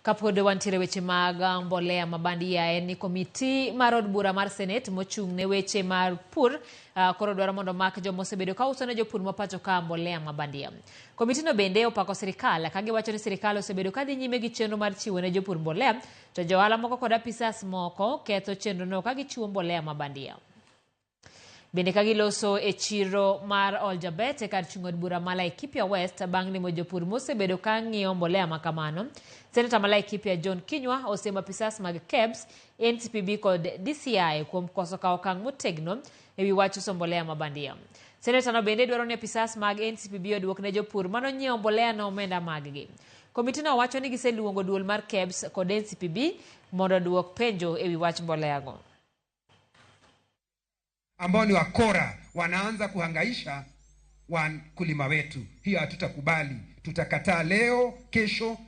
Kapod wantiere weche mag mbolea ma bandia en ni komiti mar od bura mar Senate mochung' ne weche mar pur koro dwaro mondo mak joma osebedo ka uso ne jopur ma pacho ka mbolea ma bandia. Komitino bende opako sirikal ka giwacho ni sirikal osebedo ka dhi nyime gi chenro mar chiwo ne jopur mbolea to johala moko kod apisas moko ketho chenrono ka gichiwo mbolea ma bandia. Bende ka giloso e chiro mar Oljabet e kar chung' od bura ma Laikipia West bang' limo jopur mosebedo ka ng'iewo mbolea ma kamano, Seneta ma Laikipia John Kinyua osiemo apisas mag KEBS, NCPB kod DCI kuom koso kawo okang' motegno e wi wach uso mbolea ma bandia. Seneta no bende dwaro ni apisas mag NCPB oduok ne jopur manonyiewo mbolea no omenda maggi. Komitino wacho ni giseluongo duol mar KEBS kod NCPB mondo oduok penjo e wi wach mbolea go. Ambao ni wakora wanaanza kuhangaisha wakulima wetu. Hiyo hatutakubali, tutakataa leo, kesho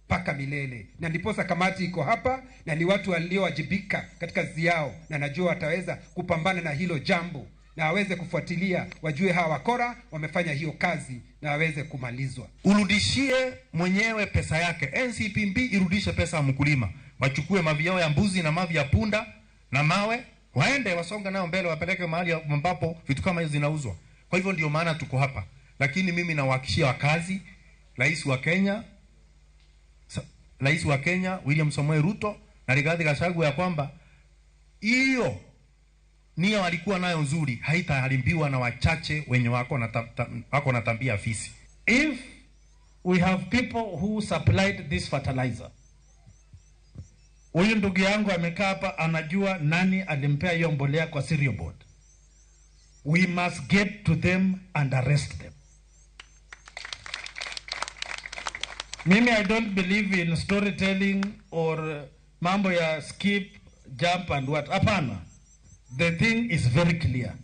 mpaka milele. Na ndiposa kamati iko hapa na ni watu waliowajibika katika kazi yao, na najua wataweza kupambana na hilo jambo na waweze kufuatilia, wajue hawa wakora wamefanya hiyo kazi na waweze kumalizwa. Urudishie mwenyewe pesa yake. NCPB irudishe pesa ya mkulima, wachukue mavi yao ya mbuzi na mavi ya punda na mawe, waende wasonge nayo mbele, wapeleke mahali ambapo vitu kama hizo zinauzwa. Kwa hivyo ndio maana tuko hapa. Lakini mimi nawahakikishia wakazi, Rais wa Kenya William Samoei Ruto na Rigathi Gachagua ya kwamba hiyo nia walikuwa nayo nzuri haitaharibiwa na wachache wenye wako na tabia fisi. If we have people who supplied this fertilizer, huyu ndugu yangu amekaa hapa anajua nani alimpea hiyo mbolea kwa cereal board. We must get to them and arrest them. Mimi I don't believe in storytelling or mambo ya skip, jump and what. Hapana. The thing is very clear.